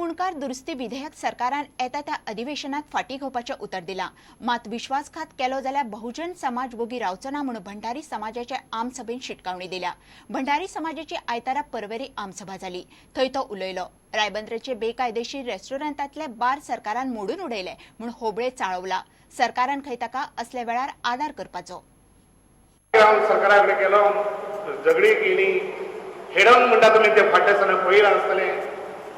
गुणकार दुरुस्ती विधेयक सरकारान येता त्या अधिवेशनात फाटीं घेवपाचें उतर दिलां. मात विश्वासघात केलो जाल्यार बहुजन समाज वोगी रावचो ना म्हणून भंडारी समाजाचे आमसभेन शिटकावणी दिल्या. भंडारी समाजाची आयतारा परवरी आमसभा जाली, थंय तो उलयलो. रायबंदरचे बेकायदेशीर रेस्टॉरंटांतले बार सरकारान मोडून उडयले म्हूण होबळे चाळवला. सरकारान खंय ताका असल्या वेळार आदार करपाचो. हांव सरकारा कडेन गेलो, झगडी केली. हेडोन म्हणटा तुमी ते फाटल्या दिसांनी पळयलां आसतलें.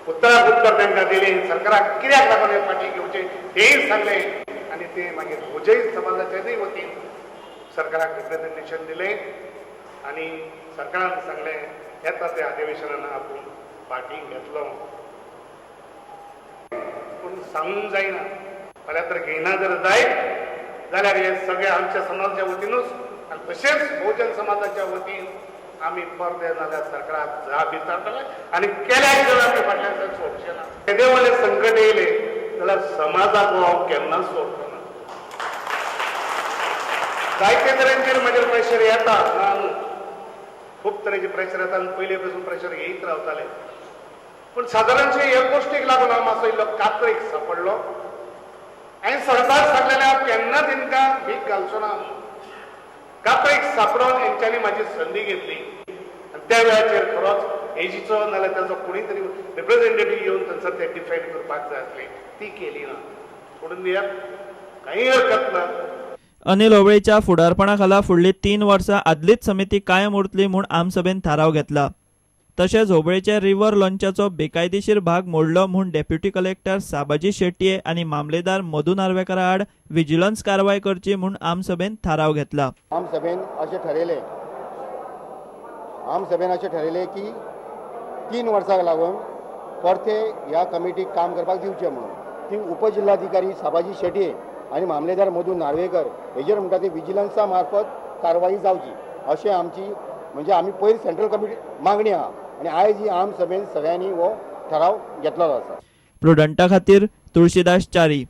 उत्तराक उत्तर तांकां दिलें. सरकाराक कित्याक लागून हे फाटीं घेवचें तेंय सांगलें आनी ते मागीर भोजय समाजाच्याय वतीन सरकाराक रिप्रेझेंटेशन दिलें आनी सरकारान सांगलें, येता त्या अधिवेशनान आपूण फाटीं घेतलो. पूण सांगूंक जायना. फाल्यां तर घेयना जर जायत जाल्यार हे सगळे आमच्या समाजाच्या वतीनूच आनी तशेंच बहुजन समाजाच्या वतीन आमी परते जाल्यार सरकाराक जाप विचारतले आनी केल्या शिवाय आमी फाटल्यान सोडचे ना. येदें व्हडलें संकट येयलें जाल्यार समाजाक हो हांव केन्नाच सोडचो ना. जायते तरेंचेर म्हजेर प्रेशर येता ना न्हू, खूब तरेचे प्रेशर येता आनी पयले पसून प्रेशर येयत रावताले. पूण सादारणशे हे गोश्टीक लागून हांव मातसो इल्लो कातरीक सापडलो. हांवें सरकार सांगलेलें, हांव केन्ना तेंकां भीक घालचो ना. कातरीक सापडोन हेंच्यांनी म्हाजी संदी घेतली आनी त्या वेळाचेर खरोच एजीचो नाजाल्यार ताचो कोणूय तरी रिप्रेझेंटेटीव येवन थंयसर ते डिफेंड करपाक जाय आसलें, ती केली ना. सोडून दियात, कांय हरकत ना. अनिल होबळेच्या फुडारपणा खाला फुडली 3 वर्सां आदलीच समिती कायम उरतली म्हूण आमसभेन थाराव घेतला. तशेंच होबळेच्या रिव्हर लॉन्चाचो बेकायदेशीर भाग मोडलो म्हूण डेप्युटी कलेक्टर साबाजी शेटये आनी मामलेदार मधू नार्वेकरा आड विजिलन्स कारवाय करची म्हूण आमसभेन थाराव घेतला. आमसभेन अशें ठरयलें की 3 वर्सांक लागून परते ह्या कमिटीक काम करपाक दिवचें म्हणून. ती उपजिल्हाधिकारी साबाजी शेटये आनी मामलेदार मधू नार्वेकर हेजेर म्हणटा ती विजिलन्सा मार्फत कारवाई जावची अशें आमची, म्हणजे आमी पयर सेंट्रल कमिटी मागणी आहा आनी आयज ही आम सभेन सगळ्यांनी हो ठराव घेतलेलो आसा. प्रुडंटा खातीर तुळशीदास च्यारी.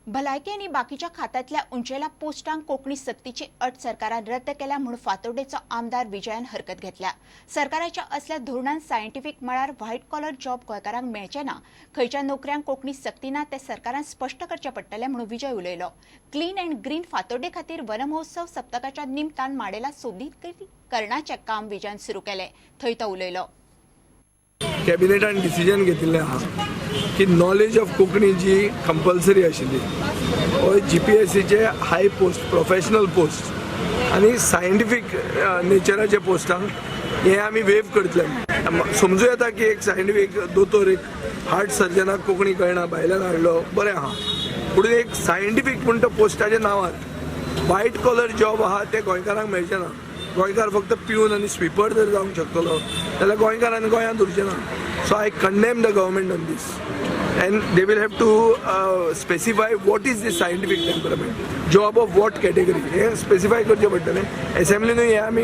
भलायकी आनी बाकीच्या खात्यांतल्या उंचेल्या पोस्टांक कोंकणी सक्तीची अट सरकारान रद्द केल्या म्हूण फातोर्डेचो आमदार विजयान हरकत घेतल्या. सरकाराच्या असल्या धोरणान सायंटिफीक मळार व्हायट कॉलर जॉब गोंयकारांक मेळचे ना. खंयच्या नोकऱ्यांक कोंकणी सक्ती ना तें सरकारान स्पश्ट करचें पडटलें म्हणून विजय उलयलो. क्लीन अँड ग्रीन फातोर्डे खातीर वनमहोत्सव सप्तकाच्या निमतान माडेला सोबीतकरणाचें काम विजयान सुरू केलें, थंय तो उलयलो. कॅबिनेटान डिसिजन घेतिल्लें आहा की नॉलेज ऑफ कोंकणी जी कंपल्सरी आशिल्ली, हो जीपीएससीचे हाय पोस्ट, प्रोफेशनल पोस्ट आनी सायंटिफीक नेचराचे पोस्टांक हे आमी वेव करतले. समजूं येता की एक सायंटिफीक दोतोर, एक हार्ट सर्जनाक कोंकणी कळना, भायल्यान हाडलो, बरें आहा. पूण एक सायंटिफीक म्हूण तो पोस्टाच्या नांवार व्हायट कॉलर जॉब आहा, ते गोंयकारांक मेळचे ना. गोंयकार फक्त पिवन आनी स्वीपर जर जावंक शकतलो जाल्यार गोंयकारांनी गोंयांत उरचें ना. So I condemn the government on this and they will have to specify what is this scientific temperament job, of what category, हें स्पेसिफाय करचें पडटलें. एसेंब्लीनूय हें आमी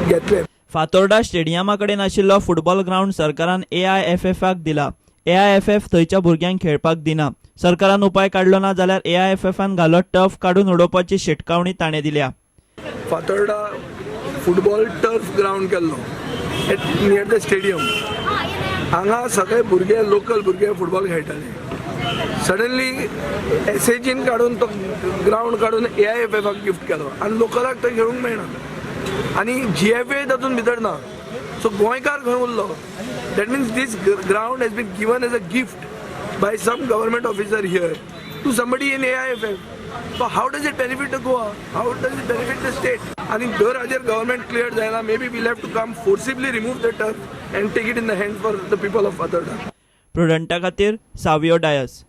घेतलें. फातोर्डा स्टेडियमा कडेन आशिल्लो फुटबॉल ग्रावंड सरकारान एआयएफएफाक दिला. एआयएफएफ थंयच्या भुरग्यांक खेळपाक दिना. सरकारान उपाय काडलो ना जाल्यार एआयएफएफान घालो टर्फ काडून उडोवपाची शिटकावणी ताणें दिल्या. फातोर्डा फुटबॉल टर्फ ग्रावंड केल्लो एट नियर the stadium. हांगा सगळे भुरगे, लोकल भुरगे फुटबॉल खेळटाले. सडनली एसएजीन काडून तो ग्रावंड काडून एआयएफएफाक गिफ्ट केलो आनी लोकलाक तो खेळूंक मेळना आनी जीएफए तातूंत भितर ना. सो गोंयकार खंय उरलो? That means this ground has been given as a gift by some government officer here to somebody in AIFF. So how does it benefit the Goa? How does it benefit the state? आणि जर हाजेर government clear जायना, may be we'll have to come forcibly remove the turf and take it in the hand for the people of Fatorda. प्रुडंटा खातीर सावियो डायस.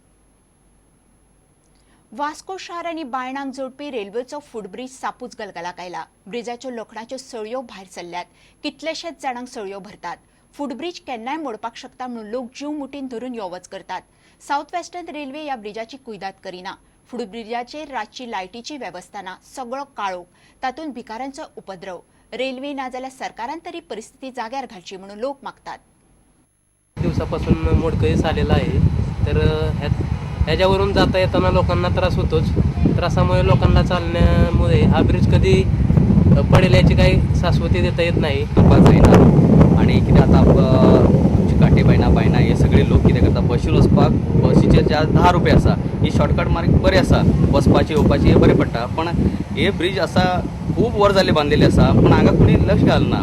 वास्को शार आनी बायणांक जोडपी रेल्वेचो फुटब्रीज सापूच गलगलाक आयला. ब्रिजाच्यो लोखणाच्यो सळयो भायर सरल्यात. कितलेशेच जाणांक सळयो भरतात. फुटब्रीज केन्नाय मोडपाक शकता म्हणून लोक जीव मुठीन धरून यो वच करतात. सावथ वेस्टर्न रेल्वे ह्या ब्रिजाची कुयदाद करिना. फुटब्रिजाचेर रातची लायटीची वेवस्था ना. सगळो काळोख, तातूंत भिकाऱ्यांचो उपद्रव. रेल्वे नाजाल्यार सरकारान तरी परिस्थिती जाग्यार घालची म्हणून लोक मागतात. दिवसापासून मोडकळीस आलेला आहे. तर ह्यात ह्याच्यावरून जाता येताना लोकांना त्रास होतोच. त्रासामुळे लोकांना चालण्यामुळे हा ब्रिज कधी पडेल याची काही शाश्वती देता येत नाही. करपाक जायना. आनी कितें आतां आमची काटे बायना बायना हे सगळे लोक कितें करता बशीन वचपाक बसीचे चार्ज 10 रुपया आसा. ही शॉर्टकट मार्ग बरें आसा, वचपाची येवपाची बरें पडटा. पण हे ब्रीज आसा खूब वर्स जाली बांदिल्ले आसा, पूण हांगा कोणी लक्ष घालना.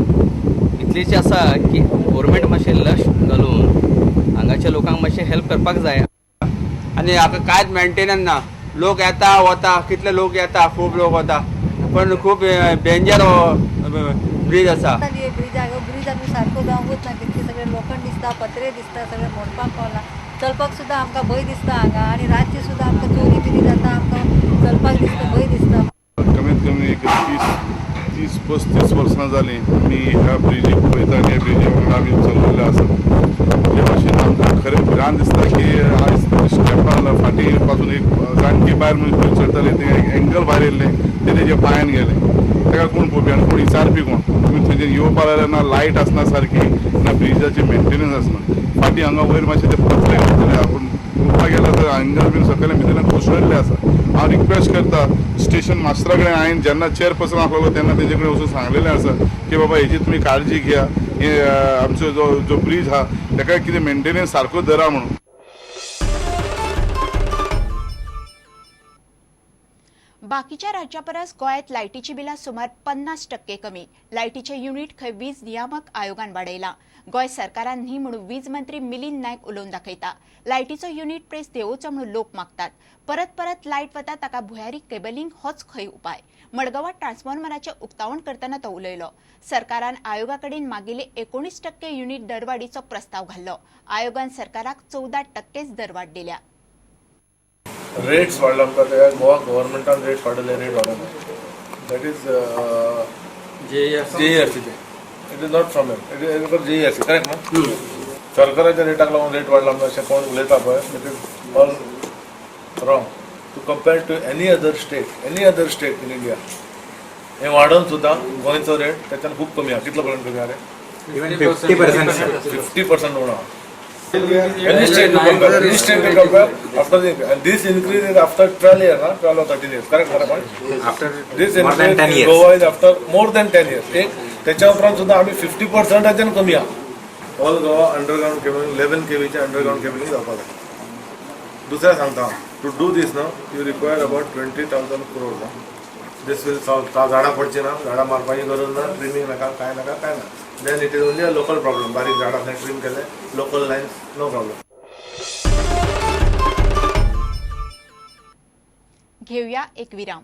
इतलेंच आसा की गोवोरमेंट मातशें लक्ष घालून हांगाच्या लोकांक मातशें हेल्प करपाक जाय. आनी हाका कांयच मेंटेनन्स ना. लोक येता वता, कितले लोक येता, खूब लोक वता, पण खूब डेंजर ब्रीज आसा. ब्रिजाक ब्रीज आमी सारको जावंकूच ना, कितके सगळे लोखंड दिसता, पत्रे दिसता, सगळे मोडपाक पावला. चलपाक सुद्दां आमकां भंय दिसता हांगा, आनी रातची सुद्दां आमकां चोरी बिरी जाता, आमकां चलपाक दिसता, भंय दिसता. कमीत कमी एक 30 35 वर्सां जालीं आमी ह्या ब्रिजीक पळयता आनी ह्या ब्रिजी वांगडा आमी चललेले आसा. हे भाशेन आमकां खरें भिरांत दिसता की आयज स्टेपां फाटीं पासून एक जाणटी बायल मनीस खंय चडटाली, तें एंकल भायर येयल्लें, तें तेज्या पांयान गेलें. ताका कोण पळोवपी आनी कोण विचारपी कोण? तुमी थंयच्यान येवपा जाल्यार ना लायट आसना सारकी, ना ब्रिजाची मेंटेनन्स आसना. फाटीं हांगा वयर मातशें ते पत्रे घातलेले आहा, पूण पळोवपाक गेल्यार तर एंगल बीन सकयल्या भितरल्यान कोसळिल्ले आसा. हांव रिक्वेस्ट करता स्टेशन मास्टरा कडेन, हांवें जेन्ना चेअरपर्सन आसलेलो तेन्ना तेजे कडेन वचून सांगलेलें आसा की बाबा हेजी तुमी काळजी घेया, हे आमचो जो जो ब्रीज आहा तेका कितें मेंटेनन्स सारको धरा म्हणून. बाकीच्या राज्या परस गोंयांत लायटीची बिलां सुमार 50% कमी. लायटीचे युनिट खंय वीज नियामक आयोगान वाडयला. गोंय सरकारान न्ही म्हणून वीज मंत्री मिलिंद नायक उलोवन दाखयता. लायटीचो युनिट प्रेस देंवोवचो म्हणून लोक मागतात. परत परत लायट वता ताका भुंयारी केबलिंग होच खंय उपाय. मडगांवां ट्रान्सफॉर्मराचें उक्तावण करतना तो उलयलो. सरकारान आयोगा कडेन मागिल्ले 19% युनिट दरवाडीचो प्रस्ताव घाल्लो. आयोगान सरकाराक 14% दरवाड दिल्या. रेट्स वाडला आमकां त्या गोवा गव्हर्मेंटान रेट्स वाडयले, रेट वाडोवना. That is जेईआरसीचे, it is not from it is JERC, correct न्हू? सरकाराच्या रेटाक लागून रेट वाडला म्हणून अशें कोण उलयता पळय, it is all wrong. To compare to any other state, any other state in India, हें वाडोवन सुद्दां गोंयचो रेट त्याच्यान खूब कमी आहा. कितलो पर्यंत कमी आहा रे? 50% उणो आहा. Any state to compare, any state to compare after the, and this increase is after 12 years, huh? 12 or 13 years, correct? Correct. After this more than increase 10 in years. Goa is after more than 10 years. एक त्याच्या उपरांत सुद्धा आम्ही 50%च्यान कमी आहा. All Goa underground cabling 11 केवीचे underground cabling जावपाक जाय. दुसरें सांगता, टू do these न्हू you require about 20,000 crore. This will solve. झाडां पडची ना, झाडां मारपाची गरज ना, ट्रिमींग नाका, कांय नाका, कांय ना. Then it is only a local problem. बारीक झाडां थंय ट्रीम केले, लोकल लायन्स, नो प्रॉब्लम. घेऊया एक विराम.